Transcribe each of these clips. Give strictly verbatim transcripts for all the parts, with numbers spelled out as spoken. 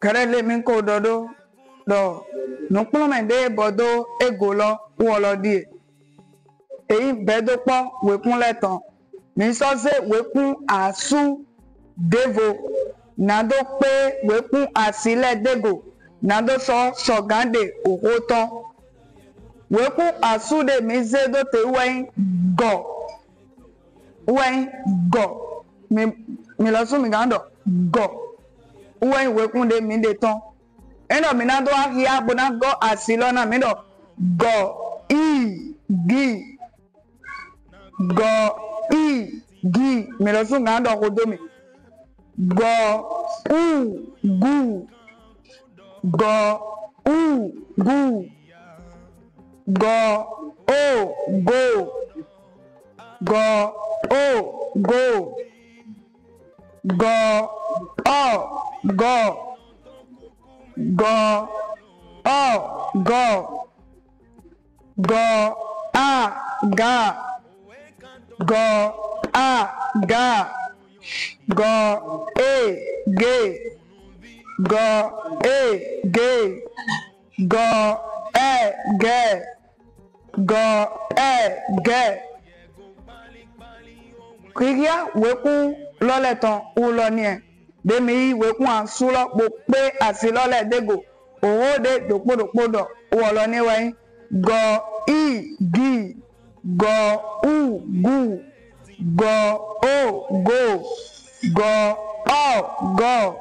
Kɛɖɛ le mi ko ɖɔ ɖo ɖɔ nukplɔnmɛ ɖe bɔ do ego lɔ wɔ lɔ ɖie. Eyi bɛ do kpɔ wekun lɛ tɔn. Mi sɔ ze wekun asu ɖevo nado kpe wekun asi lɛ ɖe go nado sɔ sɔgan ɖe oxo tɔn. Wekun asu ɖe mi ze do te wɛ nyi gɔ. Wɛ nyi gɔ. Mi mi lɔ su mi gan ɖɔ gɔ. Wɛ nyi wekun ɖe mi ɖe tɔn. Enɔ mi na do axia bo na gɔ asi lɔ na mi ɖɔ gɔ i gi. Gɔ i gi. Mi lɔ su gan ɖɔ xo do mi. Gɔ u gu. Gɔ u gu. Gɔ o go. Gɔ o go. Gɔ ɔ gɔ. Gɔ ɔ gɔ. Gɔ a ga. Gɔ a ga. Gɔ e ge. Gɔ e ge. Gɔ ɛ gɛ. Gɔ ɛ gɛ. Xixia wekun lɔ lɛ tɔn wu lɔ niɛ. Ɖe mi yi wekun asu lɔ bo kpe asi lɔ lɛ ɖe go. Oxo ɖe ɖokpo ɖokpo ɖɔ wɔ lɔ niɛ wɛ nyi gɔ i gi. Gɔ u gu. Gɔ o go. Gɔ ɔ gɔ.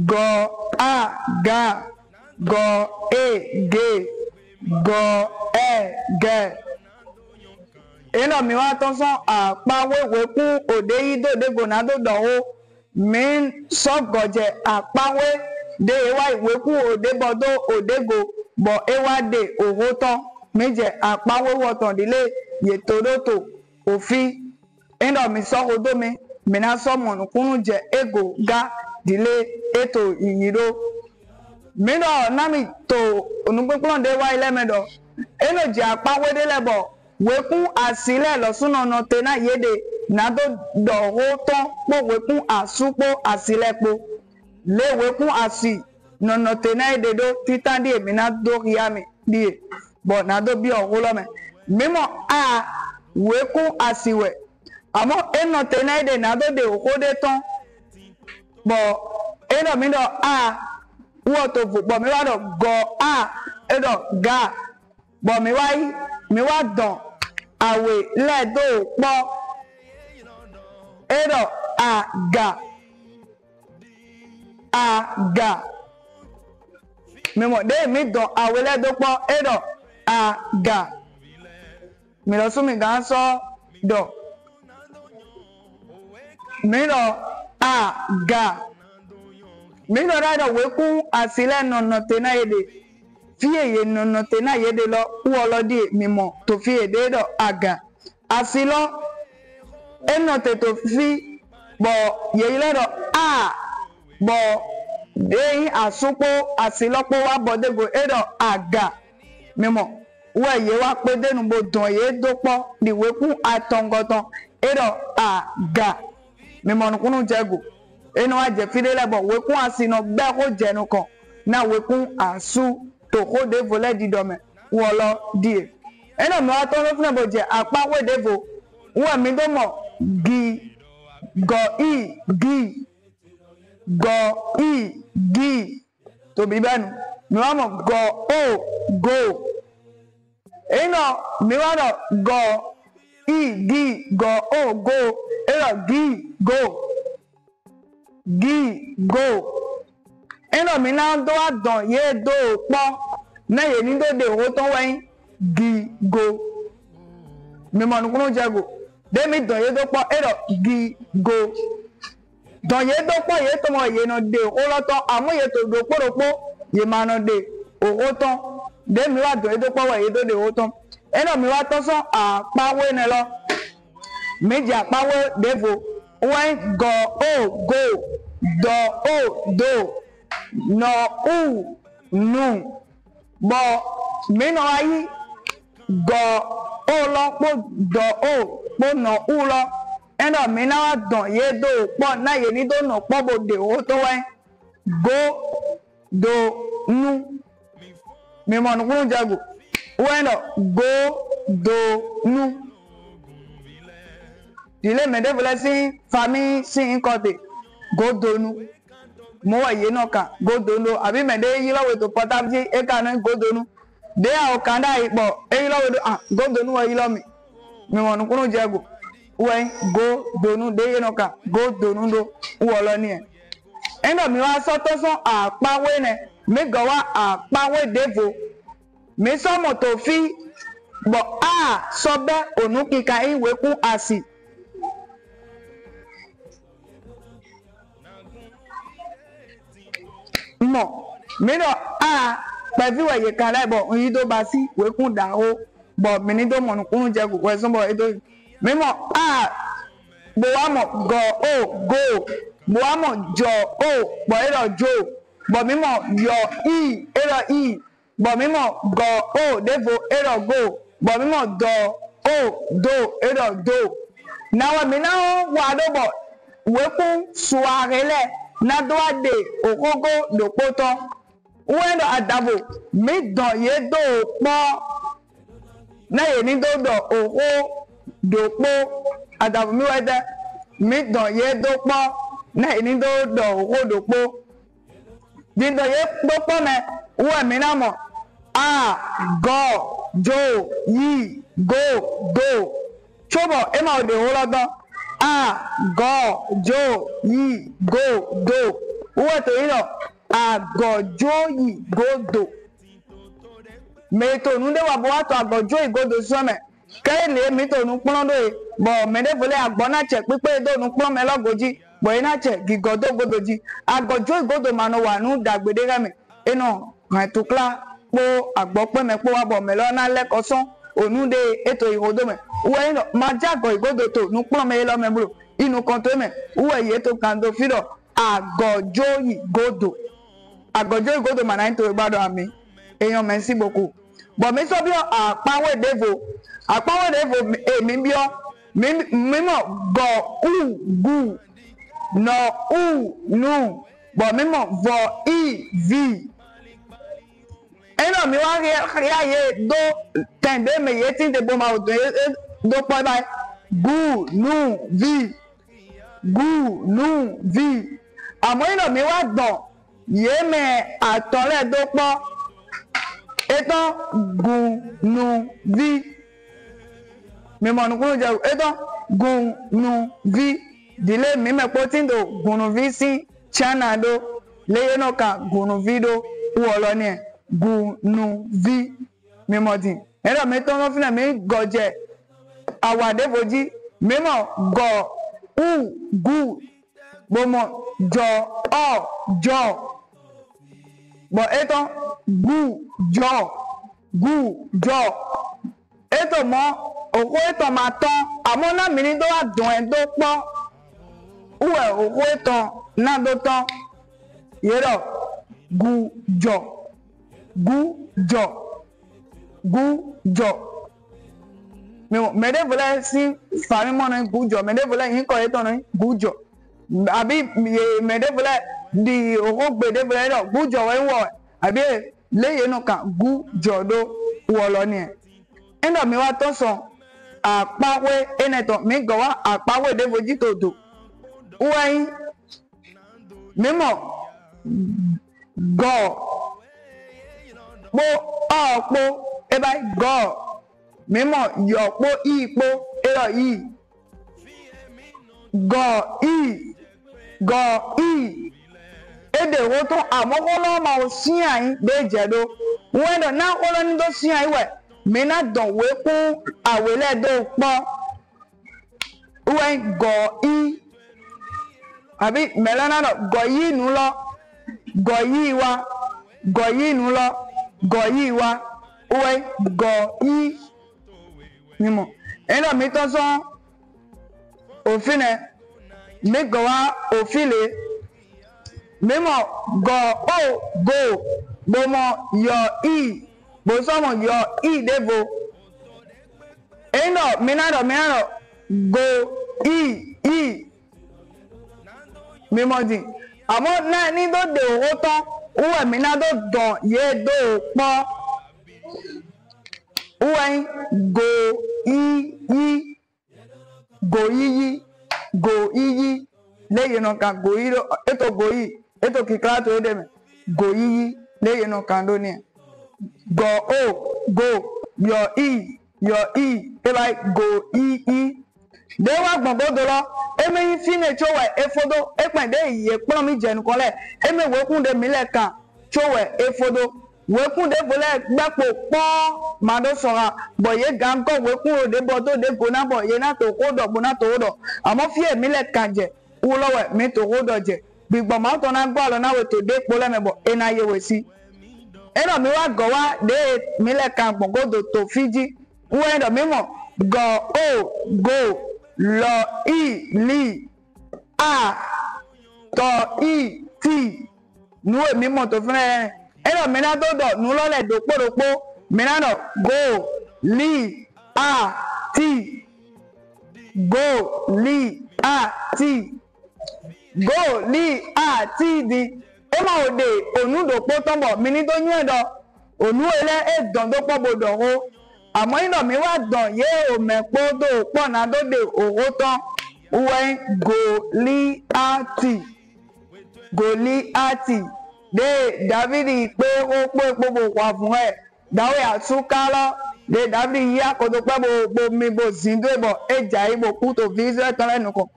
Gɔ a ga. Gɔ e ge. Gɔ ɛ gɛ. Enɔ mi wa tɔn sɔn akpa we wekun oɖe yi do ɖe go nado ɖɔ xo. Mi sɔ gɔ jɛ akpa we ɖe e wa yi wekun oɖe bɔ do oɖe go bɔ e wa ɖe oxo tɔn. Mi jɛ akpa we wɔ tɔn ɖile ye to ɖo to ofi. Enɔ mi sɔ xo do mi, mi na sɔ mɔ nukunnu jɛ ego ga ɖile e to yiyi ɖo. Mi ɖɔ na mi to onukplɔnkplɔn ɖe wa yi lɛ mɛ ɖɔ enɔ jɛ akpa we ɖe lɛ bɔ wekun asi lɛ lɔsu nɔ nɔte na ye ɖe nado ɖɔ xo tɔn kpo wekun asu kpo asi lɛ kpo. Le wekun asi nɔ nɔte na ye ɖe ɖo titan ɖie mi na do xia mi ɖie bɔ nado biɔ xo lɔ mɛ. Mi mɔ a wekun asi wɛ. Amɔ enɔ te na ye ɖe nado ɖe oxo ɖe tɔn. Bɔ enɔ mi ɖɔ a wɔ to vo bɔ mi wa ɖɔ gɔ a e ɖɔ ga. Bɔ mi wa yi mi wa dɔn awe lɛ do kpɔ. E ɖɔ aga. Aga. Mi mɔ ɖe mi dɔn awe lɛ do kpɔ e ɖɔ aga. Mi lɔ su mi gan sɔ ɖɔ. Mi ɖɔ aga. Mi ɖɔ ɖa ɖɔ wekun asi lɛ nɔ nɔte na ye ɖe. Fie ye nɔ nɔte na ye ɖe lɔ wɔ lɔ ɖie mi mɔ to fie ɖe ɖɔ aga. Asi lɔ enɔ te to fi bɔ ye yi lɛ ɖɔ a bɔ ɖe yi asu kpo asi lɔ kpo wa bɔ ɖe go e ɖɔ aga. Mi mɔ wɛ ye wa kpe ɖe nu bo dɔn ye do kpɔ ɖi wekun atɔngɔ tɔn e ɖɔ aga. Mi mɔ nukunnu jɛ go. Enɔ wa jɛ fi ɖe lɛ bɔ wekun asi nɔ bɛ xo jɛ nukɔn na wekun asu to xo ɖevo lɛ ɖiɖɔ mɛ wɔ lɔ ɖie. Enɔ mi wa tɔn ɖo finɛ bo jɛ akpa we ɖevo wɛ mi do mɔ gi gɔ i gi gɔ i gi to bibɛnu mi wa mɔ gɔ o go. Enɔ mi wa ɖɔ gɔ i gi gɔ o go. Enɔ gi go. Gi go. Enɔ mi na do wa dɔn ye do kpɔ na ye ni do ɖe oxo tɔn wɛ nyi gi go. Mi mɔ nukunnu jɛ go. Ɖe mi dɔn ye do kpɔ e ɖɔ gi go. Dɔn ye do kpɔ ye to mɔ ye nɔ ɖe oxo lɔ tɔn amɔ ye to ɖokpo ɖokpo ye ma nɔ ɖe oxo tɔn. Ɖe mi wa dɔn ye do kpɔ wɛ ye do ɖe oxo tɔn. Enɔ mi wa tɔn sɔn akpa we nɛ lɔ. Mi jɛ akpa we ɖevo wɛ nyi gɔ o go dɔ o do nɔ u nu. Bɔ mi nɔ wa yi gɔ o lɔ kpo dɔ o kpo nɔ u lɔ. Enɔ mi na wa dɔn ye do kpɔ na ye ni do nɔ kpɔ bo ɖe oxo tɔn wɛ nyi go do nu. Mi mɔ nukunu jɛ go. Wɛ nɔ go do nu. Dile mɛ ɖevo lɛ sin famille sin kɔte go do nu. Mo wɛ ye nɔ kan go do nu. Abi mɛ ɖe yi lɔ we to portable ji e kan nɔ go do nu. Ɖe a o kan ɖa yi bɔ e yi lɔ we ɖo ah go do nu wɛ yi lɔ mi. Mi mɔ nukunu jɛ go. Wɛ go do nu ɖe ye nɔ kan go do nu ɖo wɔ lɔ ni ɛ. Enɔ mi wa sɔ tɔn sɔn akpawe nɛ, mi gɔ wa akpawe ɖevo. Mi sɔ mɔ to fi bɔ a sɔ bɛ onu kika yi wekun asi. Mɔ mi ɖɔ a kpɛvi wɛ ye kan lɛ bɔ n yi do basi wekun ɖaho bɔ mi ni do mɔ nukunu jɛ go wɛ sɔn bɔ e do mi mɔ a bo wa mɔ gɔ o go bo wa mɔ jɔ o bɔ e ɖɔ jo bɔ mi mɔ yɔ i e ɖɔ i bɔ mi mɔ gɔ o ɖevo e ɖɔ go bɔ mi mɔ dɔ o do e ɖɔ do. Na wɛ mi na wa ɖo bɔ wekun suahe lɛ na do wa ɖe oxogo ɖokpotɔ. Wɛ ɖɔ adavo mi dɔn ye do kpɔ na ye ni do ɖɔ oxo ɖokpo. Adavo mi wɛ ɖe mi dɔn ye do kpɔ na ye ni do ɖɔ oxo ɖokpo. Dindɔn ye do kpɔ mɛ wɛ mi na mɔ a gɔ jo yi go do. Tso bɔ e ma wo ɖe wo lɔ dɔn a gɔ jo yi go do. Wɛ to yi lɔ a gɔ jo yi go do. Mɛ to nu ɖe wa bo wa to a gɔ jo yi go do sɔ mɛ. Kɛ le mi to nukplɔn ɖo ye bɔ mɛ ɖevo lɛ agbɔ na cɛ kpikpe do nukplɔn mɛ lɔ goji bɔ ye na cɛ gigɔ do godo ji. Agɔ jo yi godo ma nɔ wa nu ɖagbe ɖe hɛ mɛ. E nɔ hɛn tukla kpo agbɔkpɛ mɛ kpo wa bɔ mɛ lɔ na lɛ kɔ sɔn onu ɖe e to yi ho do mɛ. Wɛ yi nɔ ma ja gɔ yi godo to nukplɔn mɛ ye lɔ mɛ blo. Inu kɔnto mɛ wɛ ye to kan do fi ɖɔ agɔ jo yi godo. Agɔ jo yi godo ma na yi to egba ɖɔ ami. Eyɔn mɛ si boku. Bɔ mi sɔ biɔ akpawe ɖevo. Akpawe ɖevo e mi biɔ mi mi mɔ gɔ u gu nɔ u nu bɔ mi mɔ vɔ i vi. Enɔ mi wa hia ye do tɛn ɖe mɛ ye tin te bo ma o do ye do kpɔ ba gu nu vi. Gu nu vi. Amɔ yi nɔ mi wa dɔn ye mɛ atɔn lɛ do kpɔ. Etɔn gu nu vi. Mi mɔ nukunu jɛ etɔn gu nu vi. Dile mi mɛ kpo tin do gu nu vi sin channel ɖo le ye nɔ kan gu nu vi ɖo wɔ lɔ nɛ gu nu vi. Mi mɔ din. Enɔ mi tɔn nɔ fi nɛ mi gɔ jɛ awa ɖevo ji. Mi mɔ gɔ u gu bo mɔ jɔ ɔ jɔ. Bɔ etɔn gu jɔ gu jɔ. Eto mɔ oxo etɔn ma tɔn amɔ na mi ni do wa dɔn ɛ do kpɔ. Wɛ oxo etɔn na do tɔn. Ye ɖɔ gu jɔ gu jɔ gu jɔ. Mɛ mɛ ɖevo lɛ sin famille mɔ nɔ gu jɔ mɛ ɖevo lɛ yin kɔ etɔn nɔ gu jɔ. Abi ye mɛ ɖevo lɛ ɖi oxo gbe ɖevo lɛ ɖɔ gu jɔ wɛ wɔ abi le ye nɔ kan gu jɔ ɖo wɔ lɔ nɛ. Enɔ mi wa tɔn sɔn akpawe enɛ tɔn mi gɔ wa akpawe ɖevo ji to do. Wɛ yin mi mɔ gɔ kpo ɔ kpo e ba gɔ. Mi mɔ yɔ kpo i kpo e yɔ i. Gɔ i gɔ i. E ɖe ho tɔn amɔ ho nɔ ma wo sia yi ɖe jɛ ɖo. Wɛ ɖɔ na ho lɔ ni do sia yi wɛ mi na dɔn wekun awe lɛ do kpɔ. Wɛ gɔ i. Abi mɛ lɔ na ɖɔ gɔ yi nu lɔ gɔ yi wa gɔ yi nu lɔ gɔ yi wa. Wɛ gɔ i. Mi mɔ enɔ mi tɔn sɔn ofi nɛ mi gɔ wa ofi le. Mi mɔ gɔ o go bo mɔ yɔ i bo sɔ mɔ yɔ i ɖevo. Enɔ mi na ɖɔ mi na ɖɔ go i i. Mi mɔ din. Amɔ na ni do ɖe oho tɔn Wɛ mi na do dɔn ye do kpɔ. Wɛ go yi yi. Go yi yi. Go yi yi. Le ye nɔ kan go yi do. Eto go yi. Eto kikla to ede mɛ. Go yi yi. Le ye nɔ kan do ni. Go o. Go. Yɔ i. Yɔ i. E ba go yi yi. Ɖe wa gbɔn godo lɔ, eme yi fi ne tso wɛ efo do, ekpɛn ɖe ye kplɔn mi dze nukɔn lɛ, eme wekun ɖe mi lɛ kan tso wɛ efo do. Wekun ɖe vo lɛ gbɛ kpo kpɔ ma ɖo sɔra, bɔ ye gan gɔ wekun ɖe bɔ do ɖe go na bɔ ye na to ko ɖɔ bo na to ɖɔ. Amɔ fi ye mi lɛ kan dze, wu lɔ wɛ mi to ko ɖɔ dze. Gbigbɔ ma tɔ na gbɔ alɔ na we to ɖe kpo lɛ mɛ bɔ e na ye we si. Enɔ mi wa gɔ wa ɖe mi lɛ kan gbɔn godo to fi ji. Wɛ ɖɔ mi mɔ gɔ o go lɔ i li a tɔ i ti. Nu e mi mɔ to fɛnɛ. Enɔ mi na do ɖɔ nu lɔ lɛ ɖokpo ɖokpo. Mi na nɔ go li a ti. Go li a ti. Go li a ti di. E ma wo ɖe onu ɖokpo tɔn bɔ mi ni do nyuɛ ɖɔ. Onu e lɛ e dɔn do kpɔ bo ɖɔ ho. Amɔ yi nɔ mi wa dɔn ye o mɛ kpo do kpɔ na do ɖe oho tɔn. Wɛ go li a ti. Go li a ti. Ɖe Davidi kpe ho kpo kpo bo xɔ avun hɛ. Dawe asu ka lɔ. Ɖe Davidi yi akodo kpɛ bo bo mi bo zin do e bɔ e ja yi bo ku to vi Israɛl tɔn lɛ nukɔn.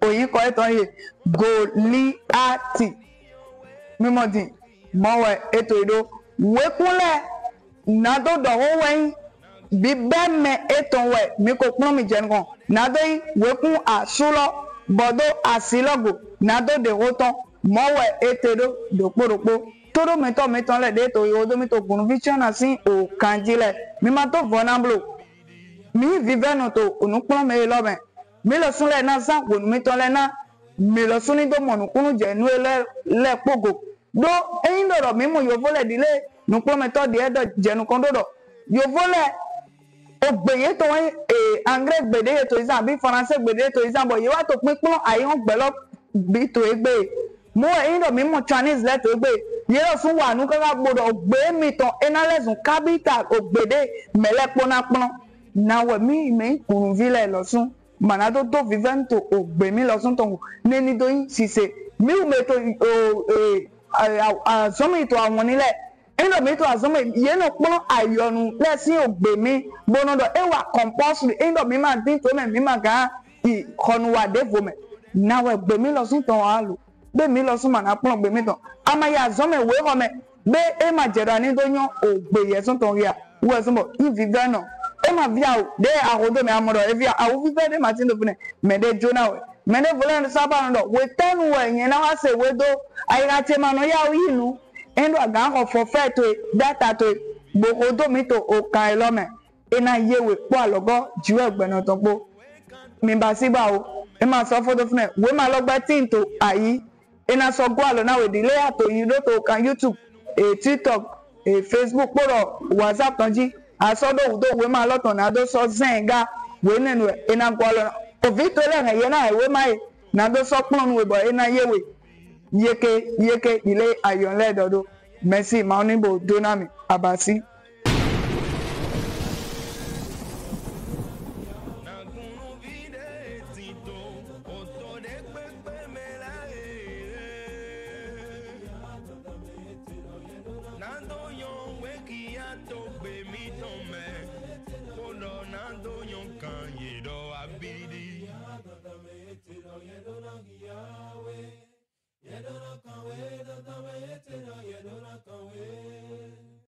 Oyin kɔ etɔn ye Goliati. Mi mɔ din, mɔ wɛ eto yi ɖo. Wekun lɛ na do ɖɔ ho wɛ nyi. Bibɛ mɛ etɔn wɛ mi ko kplɔn mi jɛ nukɔn. Na do yi wekun asu lɔ bɔ do asi lɔ go. Na do ɖe ho tɔn. Mɔ wɛ ete ɖo ɖokpo ɖokpo. Toɖo mɛtɔ mɛtɔn lɛ ɖe to yi wo do mi to gunnuvi tiɔna sin okan ji lɛ. Mi ma to vɔ na blo. Mi vivɛ nɔ to onukplɔnmɛ lɔ mɛ. Mi lɔsu lɛ na zan hwenu mitɔn lɛ na mi lɔsu ni do mɔ nukunnu jɛ nu lɛ lɛ kpo go. Ɖo eyin ɖɔ ɖɔ mi mɔ yovo lɛ ɖi le nukplɔnmɛtɔ ɖi e ɖɔ jɛ nukɔn ɖo ɖɔ yovo lɛ ogbe yetɔn e anglais gbe ɖe ye to yi zan abi français gbe ɖe ye to yi zan bɔ ye wa to kpinkplɔn ayihɔn gbɛ lɔ bi to egbe. Mɔ wɛ eyin ɖɔ mi mɔ Chinese lɛ to egbe ye lɔsu wa nu kaka bo ɖɔ ogbe mitɔn e na lɛ zun capital ogbe ɖe mɛ lɛ kpo na kplɔn. Na wɛ mi mɛ yin gunnuvi lɛ lɔsu ma na do do vivɛ nu to ogbe mi lɔsu tɔn go nɛ ni do yin sise. Mi wu mɛ to o e azɔn mi to awɔnni lɛ. Eyin ɖɔ mi to azɔn mɛ ye nɔ kplɔn ayɔnu lɛ sin ogbe mi bo nɔ ɖɔ e wa compulsory eyin ɖɔ mi ma din to mɛ mi ma gan yi xɔnu wa ɖevo mɛ. Na wɛ gbe mi lɔsu tɔn wa lo. Be mi lɔsu ma na kplɔn gbe mi tɔn. A ma yi azɔn mɛ wehɔ mɛ be e ma jɛ ɖɔ ani do nyɔ ogbe yɛsu tɔn wia. Wɛ sun bɔ yin vivɛ nɔ. E ma via o ɖe ahodo mɛ a mɔ ɖɔ e via awu vivɛ ɖe ma tin do finɛ mɛ ɖe jo na wɛ. Mɛ ɖevo lɛ saba nɔ ɖɔ wetɛnu wɛ nyɛ na wa se we do ayiha ce ma nɔ ya wu yi lu. Eyin ɖɔ a gan xɔ forfait to e data to e bo hodo mi to okan elɔ mɛ. E na ye we kpo alɔgɔ jiwɛ gbɛnɔ tɔn kpo. Mi ba si ba o. E ma sɔ fo do finɛ wema lɔ gbɛ tin to ayi. E na sɔ go alɔ na we ɖi le ya to yi ɖo to kan YouTube, e TikTok, e Facebook kpo ɖɔ WhatsApp tɔn ji. A sɔ ɖo wu do wema lɔ tɔn na do sɔ zɛn ga we nɛnu e na go alɔ na. Ovi to lɛ hɛn ye na hɛn wema ye na do sɔ kplɔn nu we bɔ e na ye we. Yeke yeke ɖi le ayɔn lɛ ɖɔ ɖo. Merci, ma ni bo do na mi abasi.